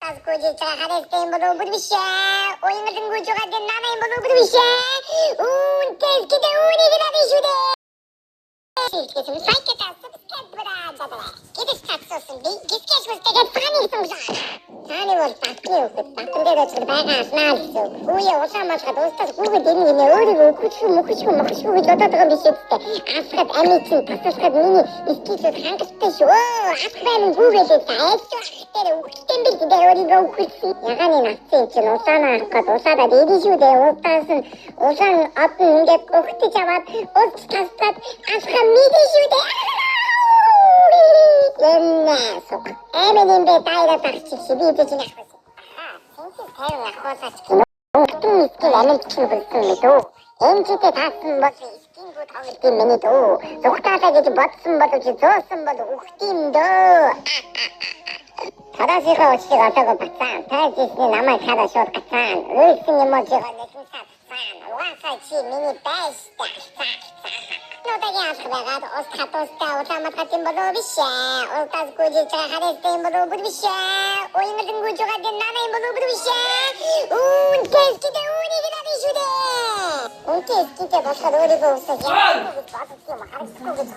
Ултаас гүйж байгаа хараатай юм болов уу биш ээ. Уянгалан гүйж байгаа дэ нана юм болов уу биш ээ. Үүнтэй скидэ үүнийг надад шүү дээ. Гэсэн лайк та subscribe бараа. Гэдэс татсан би гисгэш хүстэйгээ цааны сонгож. Цааны бол батны үхэд батан дээр очиж байгаа аснаа л гэсэн. Үе улаан малгад устдаас гүгэд энэ гинэ өөрийгөө өгөхгүй мөхөшгүй мөхөшгүй гэж бодоод байгаа юм биш үү? Асхад амийн чинь тасалхад миний скиллүүд хангалттай шүү. Асх байна гүгэлээ айлч ахтар үхэлтэй юм би гэдэг өөрийгөө үхэлсэн. Ягааны нацсан чинь улаанаа авах гээд улаадаад ирэн шүү дээ. Ултаас нь улаан од нь ингээд өгтөж аваад улс таслаад асха мэдэн шүү дээ. Гэнэ сук. Эмэн юм бэ дайраа тагчих чи би гэж нах байсан. Аха, тэнцээ тайван ахуулаач гинэ. Өнгөтөн скил Америкч нь хөлсөн мэдүү. МЖ-тэй таасан бол скингүү тоглолт юм миний дөө. Зүгтаалаа гэж бодсон боловч зөөсөн бол үхт юм дөө. Тараасынхаа өчлөг олоогүй бацаан. Тайз ирсний намайг хараа шууд гацаан. Уйлсан юм уу жигаа нэлэн сацсан. Угаасаа чи миний байштай алцаа. Нуудагийн алх байгаад ус хатуустай улаан малгай юм болов биш ээ. Ултаас гүйж байгаа хараатай юм болов биш ээ. Уянгалан гүйж байгаа дэ нана юм болов биш ээ. Үүнтэй скидэ үүнийг надад шүү дээ. Үнтэй скидэ болохоор өөрийгөө усаж яах гэж бодсон юм харагдахгүй гэж.